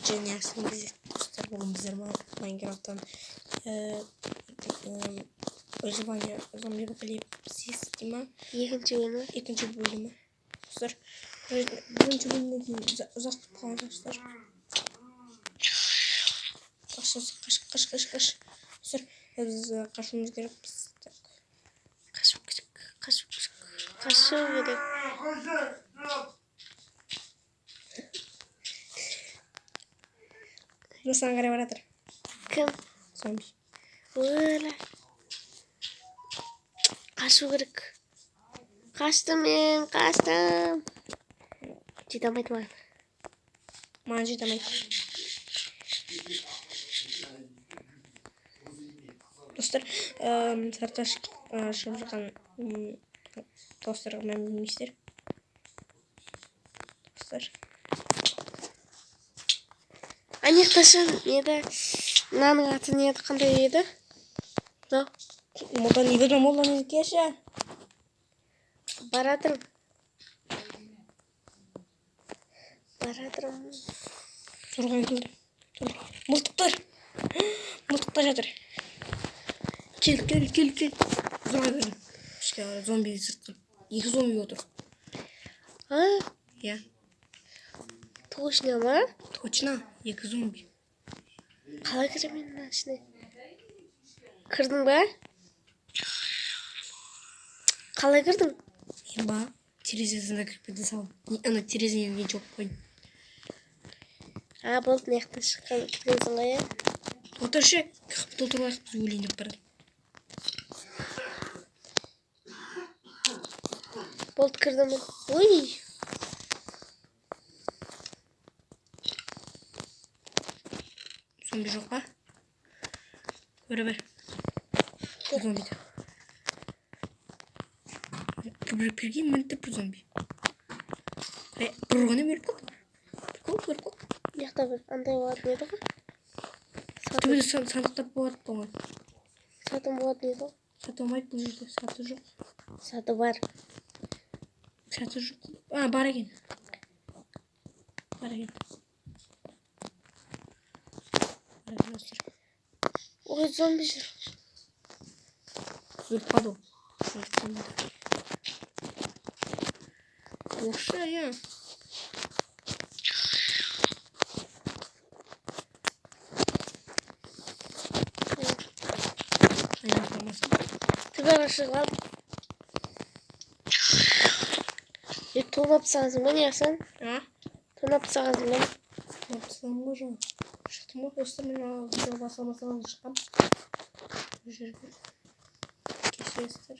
Және достар, бүгін біздер Майнкрафттан выживание зомби апокалипсис дей ма? Екінші бөлімі. Екінші бөлімі. Достар, бірінші бөлімнен кейін ұзақ күтіп қалған достар. Қаш, қаш, қаш, қаш, қаш. Достар, біз қашуымыз керекпіз. Так. Қашу керек, қашу керек, қашу керек. Мына саған қарай бара жатыр. Кім? Зомби. Өлә. Қашу керек. Қаштым мен, қаштым. Жете алмайды маған. Маған жете алмайды. Достар, сыртқа шығып жатқан достарға мән бермейсіздер. Достар. Ана жақта не еді? Мынаның аты не еді? Қандай еді? Мынау. Молдан не берме, молдан келші. Баратырмын. Баратырмын. Зорға келді. Мылтықтар. Мылтықтар жатыр. Кел, кел, кел, кел. Зорға кірдім. Ішке қарай зомби сыртқа. Екі зомби отыр. А? Иә. Точно ма? Точно, екі зомби. Қалай кіремін мен мына ішіне? Кірдің ба? Қалай кірдің? Мен ба терезесіне кіріп кете салдым. Ана терезені мен жауып қойдым. А, болды, мына жақтан шыққан кіргенсің ғой, иә? Отыршы, қапы толтырмайық, біз өлейін деп барады. Болды, кірдім мен. Ой! Зомби жоқ па? Көре бер. Зомби. Бір кірген мінті бір зомби. Бір ұрғаннан өліп қалды. Прикол, өліп қалды. Мына жақта бір андай болатын еді ғой. Түбінде сандықтар болады болған. Сатым болатын еді ғой. Сатып алмайды бұл жерде, саты жоқ. Саты бар. Саты жоқ. А, бар екен. Бар екен. Бар екен, достар. Ой, зомби жүр. Өліп қалды ол. Өліп қалды. Орысша, иә. Аяқтамасын. Түбәға шығып алдым. Е, тонап тастағансың ба, не сен? А? Тонап тастағансың ба? Тонап тастағанмын ғой жаңа. Шықтым ғой, достар, мен жаңа видео бастамастан шыққам. Бұл жерге. Кешіресіздер.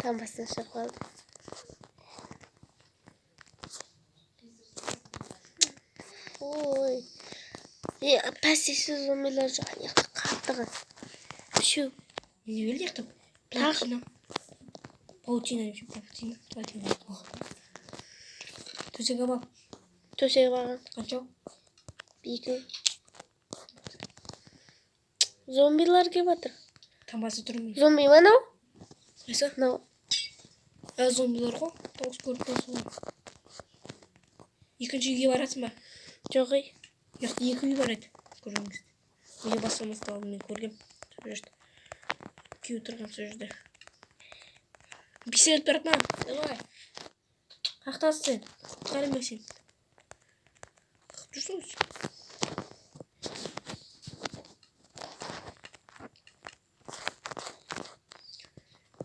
Там бастан шығып қалдым. Ой. Е, пәстесі зомбилар жүр. Ана жақта қатты. Үшеу. Не өлді яқтап? Тағы. Паутина. Паутина, вообще, паутина. Паутина. Төсек ал. Төсегі барған. Қанша? Екеу. Зомбилар келіп жатыр. Тамбасы тұр мен. Зомби ма анау? Қайсы? Мынау. Ә, зомбилар ғой. Дауыс көріп тұрсың ғой. Екінші үйге барасың ба? Жоқ, ей. Жақта екі үй бар еді. Көрген кезде. Видео бастамастан алдын мен көргем. Сол жерде. Екеуі тұрған сол жерде. Пистолет барады ма? Давай. Қаяқтасың сен? Құтқарайын ба сені? Қағып жүрсің ғой сен?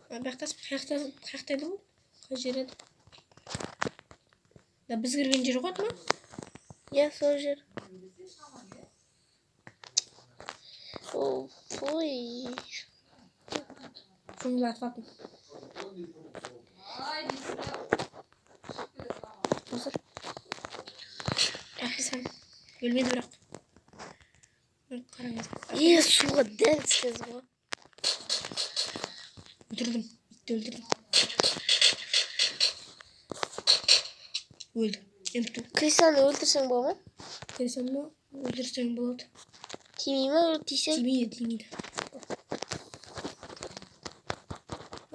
А, бұяқтасың, қаяқта еді бұл? Қай жер еді? Да, біз кірген жер ғой ма? Иә, сол жер. Ой. Зомбилар атып алдым. Достар. Әкесің. Өлмеді бірақ. Қараңыз. Е, суға дәл түскенсің ғой. Өлтірдім. Итті өлтірдім. Өлді. М2. Крисаны өлтірсең бола ма? Крисаны ма? Өлтірсең болады. Тимей ма, тисең? Тимейді, тимейді.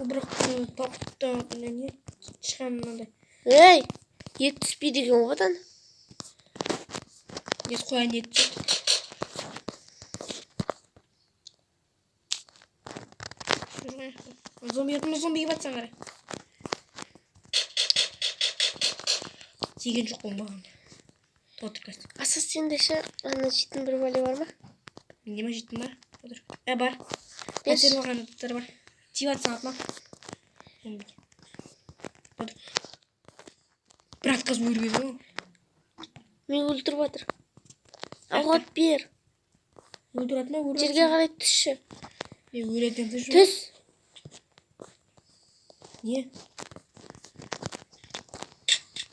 Бірақ тоқты не тышқан мынандай. Ей, ет түспейді екен ғой бұдан. Ет қоян ет түседі. Жүр ғой. Зомби, зомбиге батсаң қара. Тиген жоқ қой маған. Отыр қазір. Аса, сенде ше, ана жейтін бір бәле бар ма? Менде ма жейтін бар? Отыр. Ә, бар. Берші. Консервалаған заттар бар. Тиіп жатсаң атма. Зомбиге. Отыр. Бір атқызып өліп еді ғой. Мен өлтіріп жатыр. Ауғат бер. Өлтіретін ма? Өліп Жерге қарай түсші. Не өлетін түс. Түс. Не?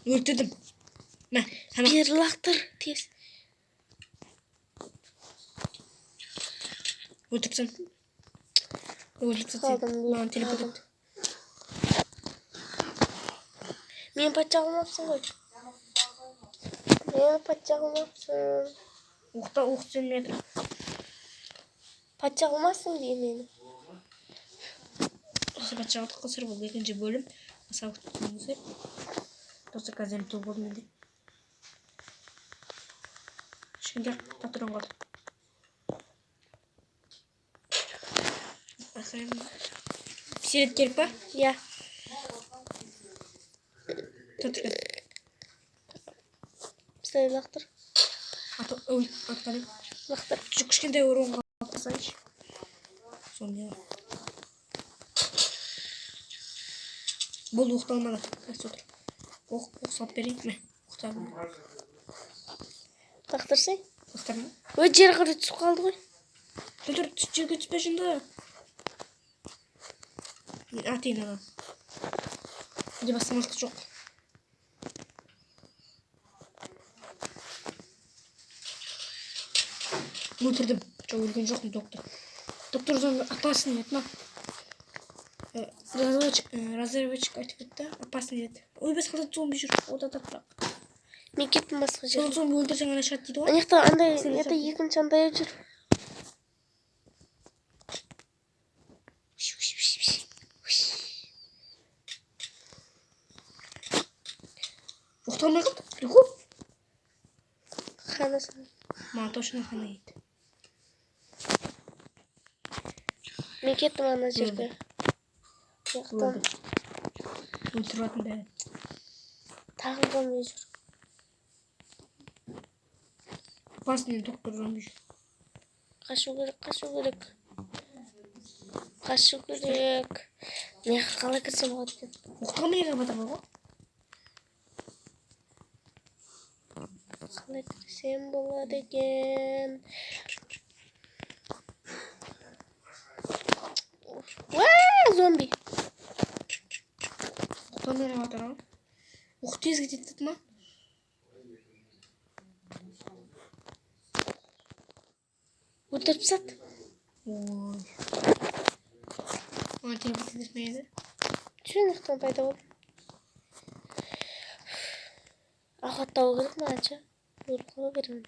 Өлтірдім. Мә, тамақ. Бер, лақтыр. Тез. Өлтіріп тастадым. Өлтіріп тастадым. Қалдым, Маған телепорт қалдым. етті. Мені патша қылмапсың ғой. Мені патша қылмапсың. Оқта оқ сөнмей жатыр. Патша қылмассың деймін мені. Осы патша қылдық достар, бұл екінші бөлім. Аса күтіңіздер. Достар, қазір елу болды менде. Кішкентай патрон қалды. Пистолет керек па? Иә. Тұр, тұр. Пистолет лақтыр. Ой, атқаным. Лақтыр. Кішкентай урон қалып қалсайшы. Зомби. Болды, оқталмады. Қайсы отыр? Оқ салып берейін. Мә, оқталды. Лақтырсай. Лақтырма. Ой, жер қарай түсіп қалды ғой. Тұр, тұр, түс, жерге түспе жынды. Мен атайын ана. Менде басқа мылтық жоқ. Өлтірдім. Жоқ, өлген жоқпын, доктор. Доктор зомби опасный еді ма? Разработчик айтып кетті, опасный деді. Ой, басқа да зомби жүр. О да бірақ. Мен кеттім басқа Сол жерге. зомби өлтірсең ана шығады дейді ғой. Ана жақта андай, Сен это екінші андай жүр. Оқталмай қалды. Прикол. Хана саған. Маған точно хана дейді. Мен кеттім ана жерге. Жақтан Өлді. Өлтіріп жатырмын бәрін. тағы зомби жүр. Опасный доктор зомби жүр. Қашу керек, қашу керек. Қашу керек. Мен қалай кірсем болады екен? Оқталмай қалып жатыр ғой. Қалай кірсем болады екен? Уа, зомби. Оқталмай қалып жатыр ғой. Оқ тез кетеді деді ма? Өлтіріп тастады. Ой. Маған телепорт етмей еді. Че, ана жақтан пайда болды? Ауқат табу керек маған ше. Өліп қала беремін.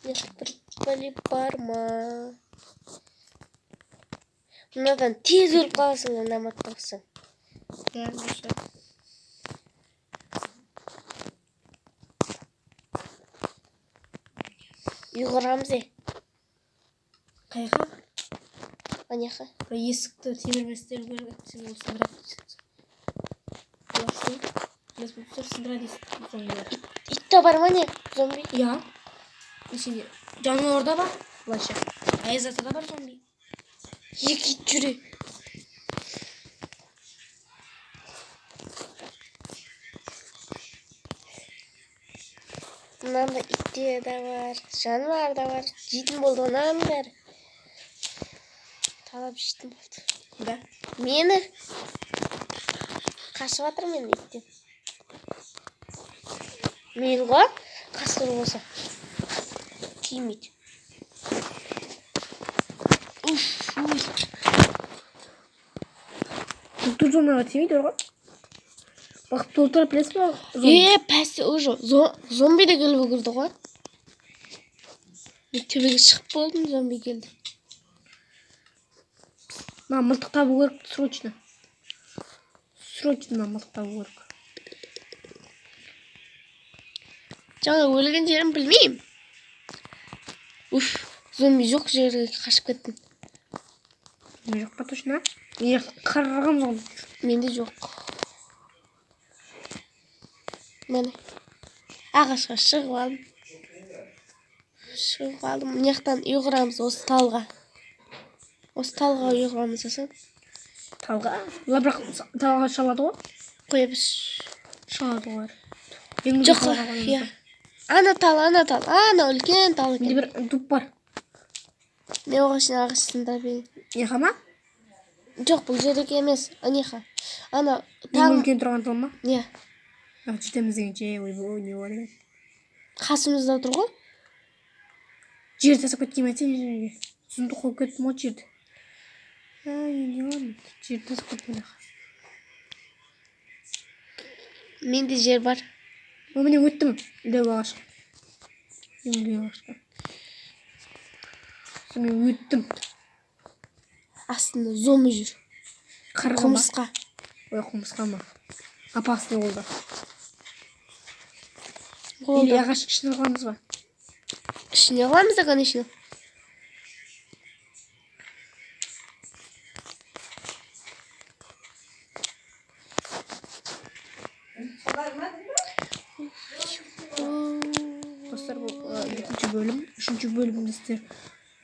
Мына жақта бір бәле бар ма? Мынадан тез өліп қаласың, мына модты қоссаң. Иә, дұрыс. Үй құрамыз е. Қайға? Ана жаққа. Бір есікті темірмен істеу керек, әйтпесе ол сындырады есікті. Білесіз бе, достар, сындырады есікті зомбилар. Ит та бар ма не? Зомби? Иә. Сенде жануарда бар, былайша. Аяз атада бар зомби. Екі ит жүре. Мынандай иттер де бар, жануар да бар. Жейтін болды ғой мынаның бәрі. Талап жейтін болды. Да. Мені қашып жатыр мен иттен. Мейлі ғой, қасқыр болса. Тимейді. Уф, ой. Доктор зомбиға тимейді ғой. Бақыт толтырып білесіз бе? Зомби. Е, пәсте уже зомби де келіп үлгерді ғой. Мен төбеге шығып болдым, зомби келді. Маған мылтық табу керек срочно. Срочно маған мылтық табу керек. Жаңа өлген жерім білмеймін. Уф, зомби жоқ жерге қашып кеттім. Жоқ па, точно? Е, қырғын зомби. Менде жоқ. Міне. Ағашқа шығып алдым. Шығып алдым. Мына жақтан үй құрамыз осы талға. Осы талға үй құрамыз, Асан. Талға. Бұлар бірақ талға шалады ғой. Қоя біз. Шалады ғой. Ең Жоқ, талға қоямыз иә. ба? Ана тал, ана тал, ана үлкен тал Менде екен. бір дуб бар. Мен оған шейін ағаш сындырып едім. Неға ма? Жоқ, бұл жердегі емес, анеха. Ана Ең тал. үлкен тұрған тал ма? Не, А, жетеміз дегенше, ойбой, не бар екен. қасымызда тұр ғой. Жер тастап кеткен бе сен жерге? Сундук қойып кеттім ғой жерді. Ай, не қыламын? Жер тастап кеттім мына. Менде жер бар. О, міне өттім. Дәу ағашқа. Ең дәу ағашқа. Сонымен өттім. Астында зомби жүр. Қарға ма? Құмырсқа. Ой, құмырсқа ма? Опасный ол да. Ол Или да. ағаш ішіне қыламыз ба? Ішіне қыламыз да, конечно. Достар, бұл екінші бөлім. Үшінші бөлімді сіздер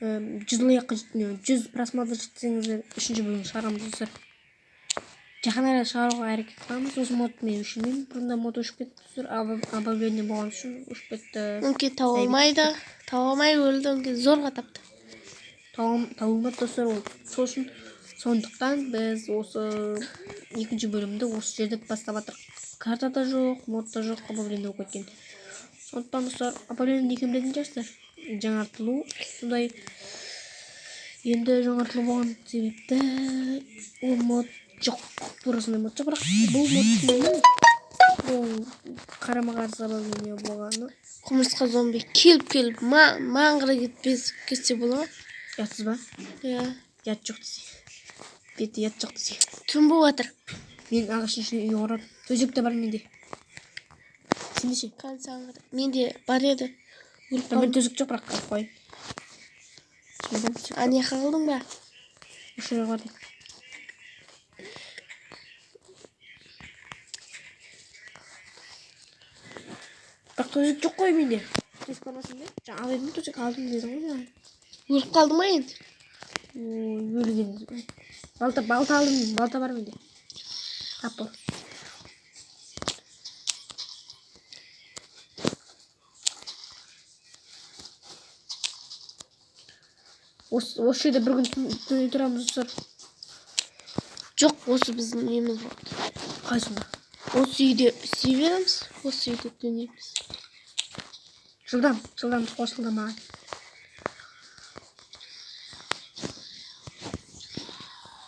100 лайкқа 100 просмотр жетсеңіздер, үшінші бөлімді шығарамыз, достар. Жақын арада шығаруға әрекет қыламыз. Осы мод мен өшірмеймін. Бұрында мод өшіп кетті, достар. Обновление болған үшін өшіп кетті. Өңкей таба алмайды. Таба алмай өлді, өңкей зорға тапты. Табылмады, достар, ол. Сол үшін, сондықтан біз осы екінші бөлімді осы жерде бастап жатырмық. Карта да жоқ, мод та жоқ, обновление болып кеткен. Сондықтан, достар, обновление не екенін білетін шығарсыздар. Жаңартылу сондай. Енді жаңартылу болған себепті ол мод жоқ. Тура сондай мод жоқ, бірақ бұл мод білмеймін. Бұл қарама қарсы обновление болғаны. Құмырсқа зомби келіп келіп маңғыра кетпес кетсе бола ма? Ұятсыз ба? Иә. Ұят жоқ десе. Беті ұят жоқ десе. Түн болып жатыр. Мен ағаштың ішіне үй құрады. Төсек те бар менде. Сенде ше? Қан. Менде бар еді. Өліп Мен қалдым. төсек жоқ, бірақ алып қояйын. Сонда төсек А, не қылдың ба? осы жерге бар дейді. Бірақ төсек жоқ қой менде. Төсек бар ма сенде? Жаңа алып едім, төсек алдым дедің ғой жаңа. Өліп қалды ма енді? Ой, өлген. Балта, балта алдым, балта бар менде. Топор. Осы жерде бір күн түнде тұрамыз, достар. Жоқ, осы біздің үйіміз болады. Қалай сонда? Осы үйде істей береміз, осы үйде түнейміз. Жылдам, жылдам қосылды маған.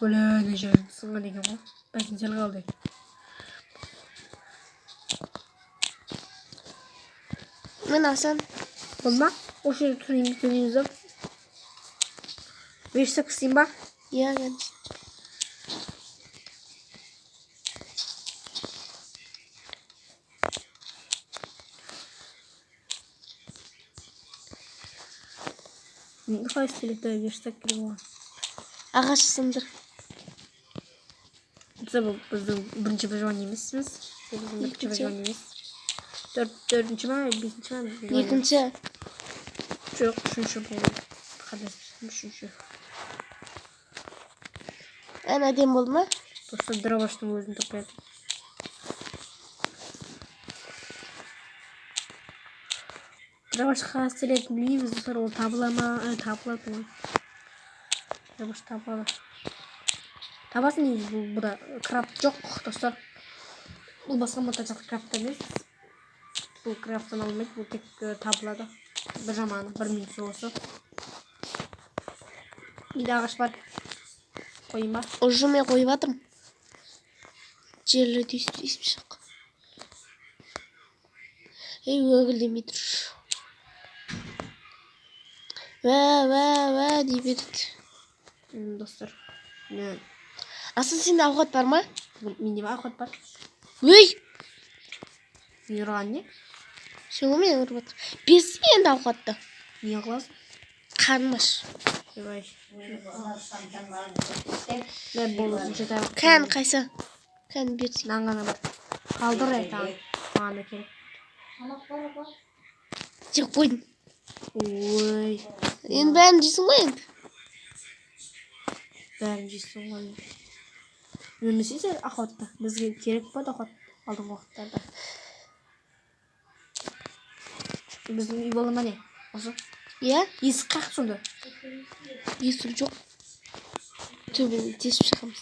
Өлә, мына жер сынған екен ғой. Бәлкім сәл қалды. Мен, Асан. Болды ма? Осы жерде түнейміз, түнейміз да. Верстак істейін ба? Иә, конечно. Қалай істеледі верстак керек оған? Ағаш сындыр. Достар, бұл біздің бірінші выживание емеспіз. Бұл біздің бірінші Екінші. выживание емес. Төртінші ма, бесінші ма? Выживание. Екінші. Жоқ, үшінші бұл. Қателеспесем, үшінші. Ән әдемі болды ма? Достар, дробаштың өзін таппай. Дробаш қалай істелетінін білмейміз, достар, ол табыла ма? Табылады ғой. Дробаш табылады. Табасың негізі, бұл бұда крафт жоқ, достар. Бұл басқа модтар сияқты крафт емес. Бұл крафттан алынбайды, бұл тек табылады. Бір жаманы, бір минусы осы. Менде ағаш бар. Қояйын ба? Уже мен қойып жатырмын. Жерлерді өйстіп өйстіп шық. Ей, өгілдемей тұр. Уә, уә, уә дей береді. Достар. Мен Асан, сенде ауқат бар ма? Менде ме ауқат бар? Өй! Мен ұрған не? Сен ғой мені ұрып жатқан. Берсін енді ауқатты. Не қыласың? Қарным аш. Ойбай. Мә, болды, жеті. Кән қайсы? Кән берсін. Нан ғана бар. Қалдыр айтаған. Маған да керек. Жеп қойдым. Ой, Енді бәрін жейсің ғой енді. бәрін жейсің ғой. Өлмесе сен охота. Бізге керек болады охот алдыңғы уақыттарда. Біздің үй бола ма не? Осы. Иә? Есік қақ сонда. Есік жоқ. Төбені тесіп шығамыз.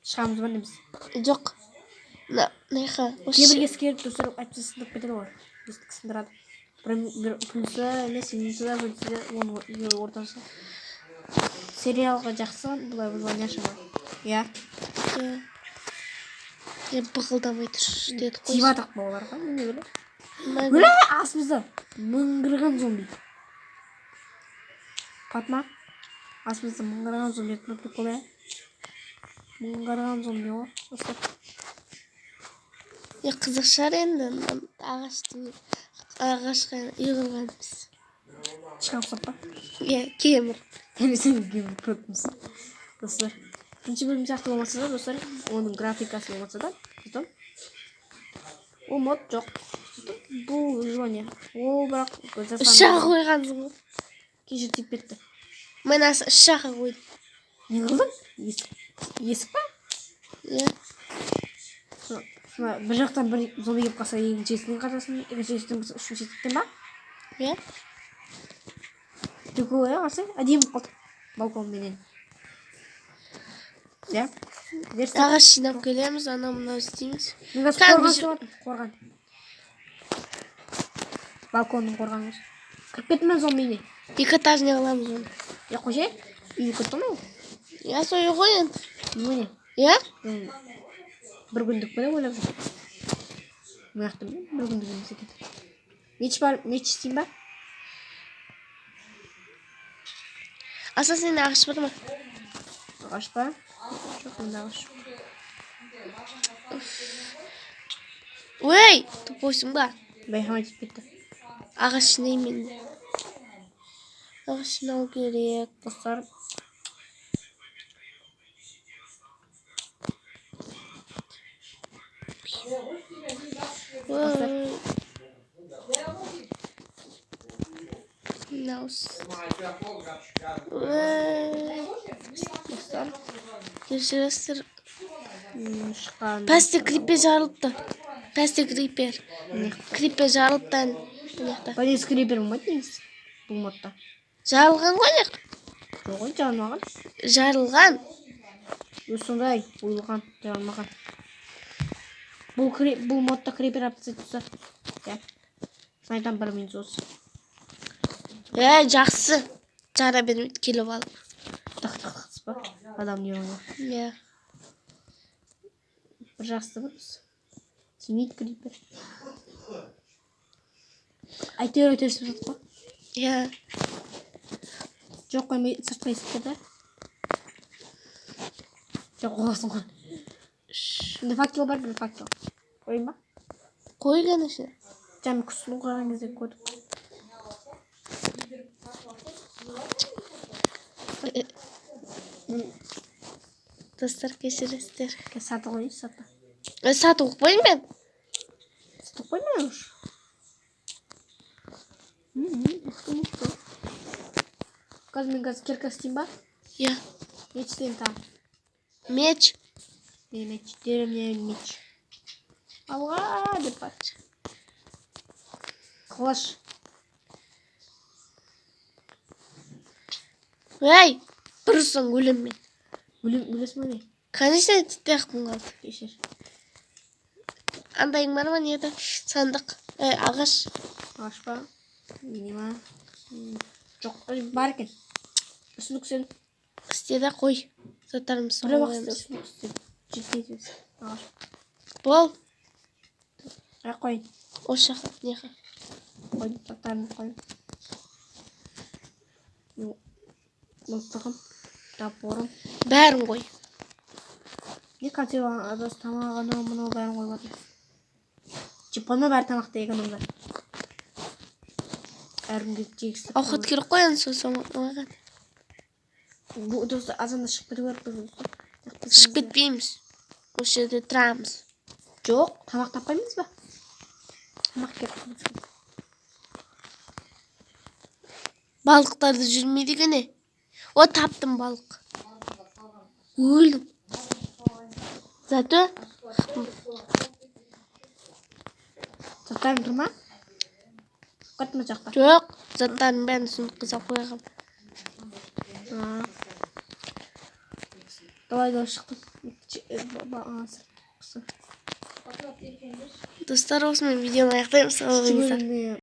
Шығамыз ба не біз? Жоқ. Мына, мына жаққа. Осы Кейбір есік керек достар, әйтпесе сындырып кетеді ғой. Есікті сындырады. Бір плюсы емес, минусы да, плюсы да, оның екеуі ортасы. Сериалға жақсы, былай вызвание шама. Иә. Иә. Е, бықылдамай тұр дедік қой. Тиіп жатырық па оларға? Не білем. Мә- Өлә, астымызда мыңғырған зомби. Патма. Астымызда мыңғырған зомби. Ну, прикол, иә. Мыңғырған зомби ғой. Достар. Е, қызық шығар енді. Мына ағаштың ағашқа үй құрғанбыз. Тышқан ұқсап па? Иә, кемір. Яғни сен кемір көріппісің. Достар. Бірінші бөлім сияқты болмаса да, достар, оның графикасы болмаса да, зато ол мод жоқ. Зато бұл выживание. Ол бірақ Үш жаққа қойғансың ғой. Кешір, тиіп кетті. Мен асы үш жаққа қойдым. Не қылдың? Есік. Есік па? Иә. Сонда бір жақтан бір зомби келіп қалса, екінші есіктен қашасың, екінші есіктен болса, үшінші есіктен ба? Иә. Прикол, иә, қарасай, әдемі болып қалды. Балконменен. Иә. Верстак. Ағаш жинап келеміз, анау мынау істейміз. Мен қазір Кәдімгі қорған істеп жатырмын, қорған. Балконның қорғаны осы. Кіріп кеттім мен зомбиіне. Екі этажный қыламыз оны. Е, қойшы, үйге кіріп тұрмын ғой. Иә, сол үй ғой енді. Немене? Иә? Мен бір күндік пе деп ойлап жүрмін. Мына жақта білмеймін, бір күндік емес екен. Меч бар, меч істеймін ба? Аса, сенде ағаш бар ма? Ағаш па? Жоқ, менде ағаш жоқ. Ой, тупойсың ба? Байқамай тиіп кетті. Ағаш жинаймын енді. Ағаш жинау керек. Достар, Ой. Мынау. Ой. Достар, Кешіресіздер. Шыққан. Пәсте крипер жарылыпты. Пәсте крипер. Не? Крипер жарылыпты ән. Мына жақта. Полис крипер болмайды негізі. Бұл модта. Жарылған ғой ана жақта. Жоқ қой, жарылмаған. Жарылған. Өзі сондай ойылған, жарылмаған. Бұл модта крипер алып тастайды, достар. Иә. Айтамын, бір минус осы. Е, жақсы. Жара бермейді келіп алып. Тақ тақ тақ па? Адам не оңай. Иә. Бір жақсы бір осы. Тимейді крипер. Әйтеуір әйтеуір істеп жатыр ғой. Иә. Жоқ қоймай сыртқа есікті да. Жоқ, қоясың ғой. Менде факел бар, бір факел. Қояйын ба? Қой, конечно. Жаңа құсын қойған кезде көрдік. Достар, кешіресіздер. Қазір сатып қояйын, сатып. Е, сатып қоймаймын мен. Сатып қоймай уж. Мықты, мықты. Қазір мен қазір кирка істеймін ба? Иә. Меч істеймін тағы. Меч. Не меч? Деревня меч. Алға деп бар. Қылыш. Ей, бір ұрсаң өлемін мен. Өлем, өлесің ба не? Конечно, тіпті ақпын қалды. Кешір. Андайың бар ма, не еді? Сандық. Ей, ағаш. Ағаш па? Не ма? Жоқ, бар екен. Үсіндік сен. Істе де қой. Заттарымызды Біреу соған ақ істе, қоямыз. үсіндік істе. Жетпейді өзі. Ағаш. Бол. Ай, қояйын. Осы жаққа, мына жаққа. Қойдым, заттарымды қойдым. Мылтығым, топорым. Бәрін қой. Не консерва ыдыс, тамақ, анау мынау бәрін қойып жатырмын. Жеп қойма бәрі тамақты, экономда. Әркімге жегізіп. Ауқат керек қой енді сол маған. Бұл, достар, азанда шығып кету керек біз, достар. Шығып кетпейміз. Осы жерде тұрамыз. Жоқ, тамақ таппаймыз ба? Тамақ керек қой бізге. Балықтарды жүрмейді екен е. О, таптым балық. Өлдім. Зато Заттарың тұр ма? Кетті ма жақта? Жоқ, заттардың бәрін сундукқа салып қойғам. А. Давай, давай, шықтым. Сыртқысы. Достар, осымен видеоны аяқтаймыз. Сау Үшінші болыңыздар. бөлімде.